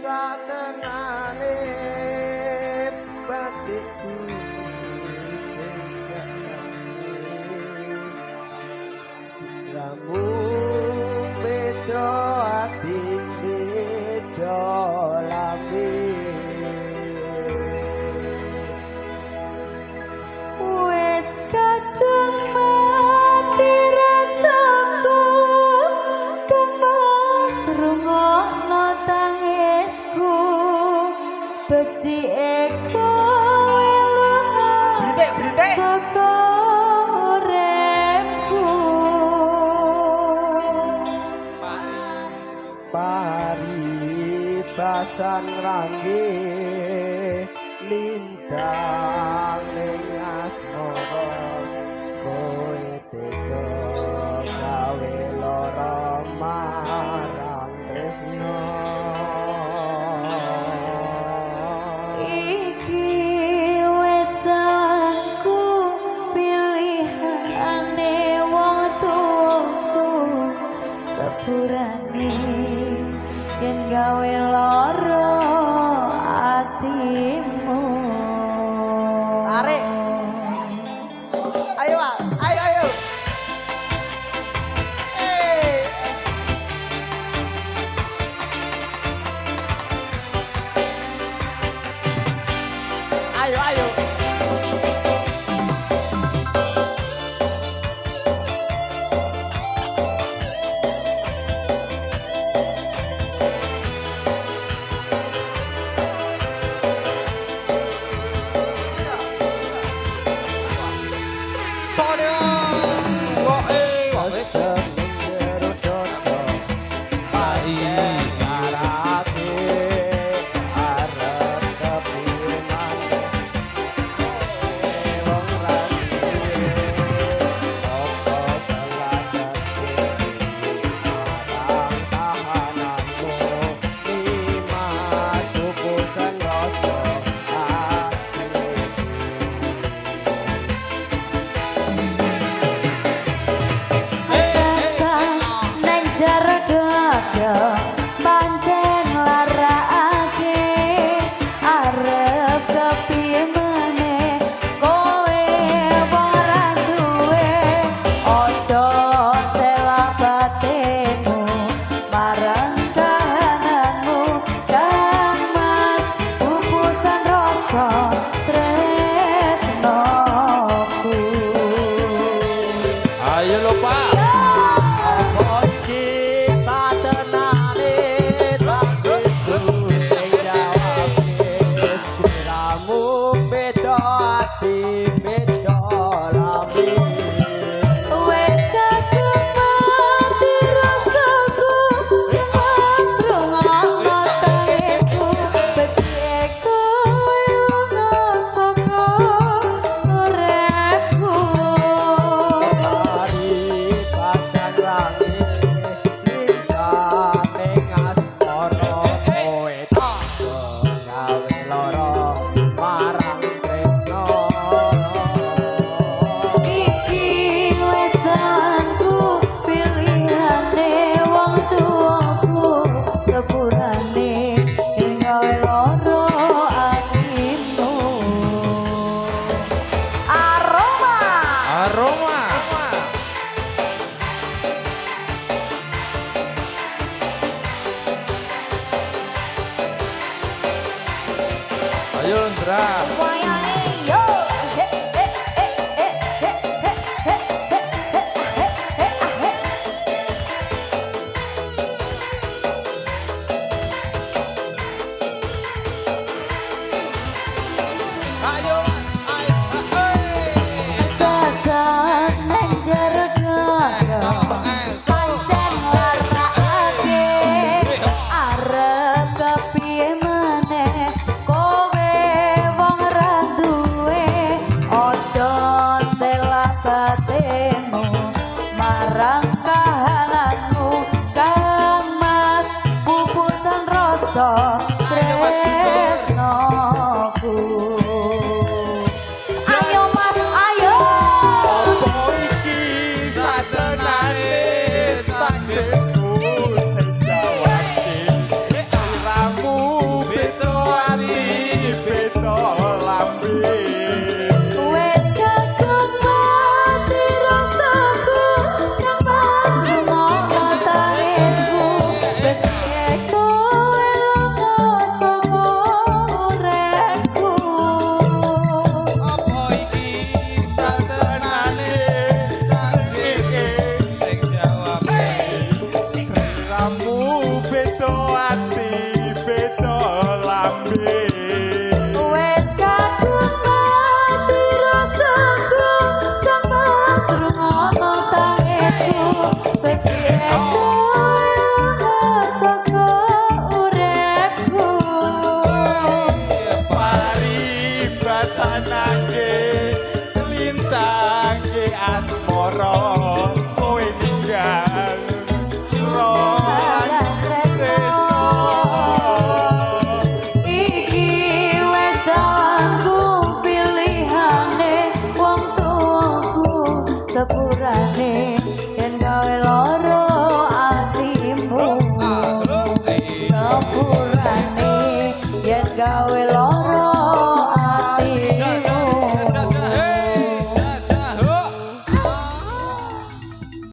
Satenane batikku sing sliramu beda ati beda lambe. Wes kadung mati rasaku, kang Mas rungokno tangisku, becike kowe lunga Berhenti, berhenti. saka uripku. Paribasan rangge lintang ning asmara, kowe tega gawe lara marang tresna. Iki wis dalanku pilihane wong tuaku, sepurane yen gawe lara atimu. Tarik. Ayo, Pak. Ayo, ayo. Eh. Ayo, ayo. Sonia, wae, wae. Seneng jero dodo karate arep kepiye maneh wong ra duwe apa selagate marang tahananmu nimas pupusan rasa atiku. Rasa nang jero dada pancen larakake, arep kepiye maneh kowe wong ra duwe, aja selak batinmu marang kahananmu, kang Mas pupusan rasa tresnoku. Ayo lo, Pak. Apa iki satenane takdirku sing jawab sliramu beda ati beda lambe. Wes kadung mati rasaku, Mas rungokno tangisku, becike kowe lunga saka uripku. Paribasan rangi lintang ning asmara, kowe tega gawe lara marang tresna. Iki wis dalanku pilihane wong tuaku, sepurane yen gawe lara atimu. Aroma. Aroma. Ayo, Ndra. Wayahe yo. He he he he he he he he he he he. Ayo, ayo, eh. Sasat nang jero dada pancen larakake, arep kepiye maneh kowe wong ra Sliramu beda ati beda lambe. Wes kadung mati rasaku kang pas rungono tangisku piye kowe lunga saka uripku. Paribasanake lintangke asmara kowe ninggal lan tresno. Iki wes salahku pilihane wong tuaku, sepurane yen gawe loro atimu, sepurane yen gawe loro atimu.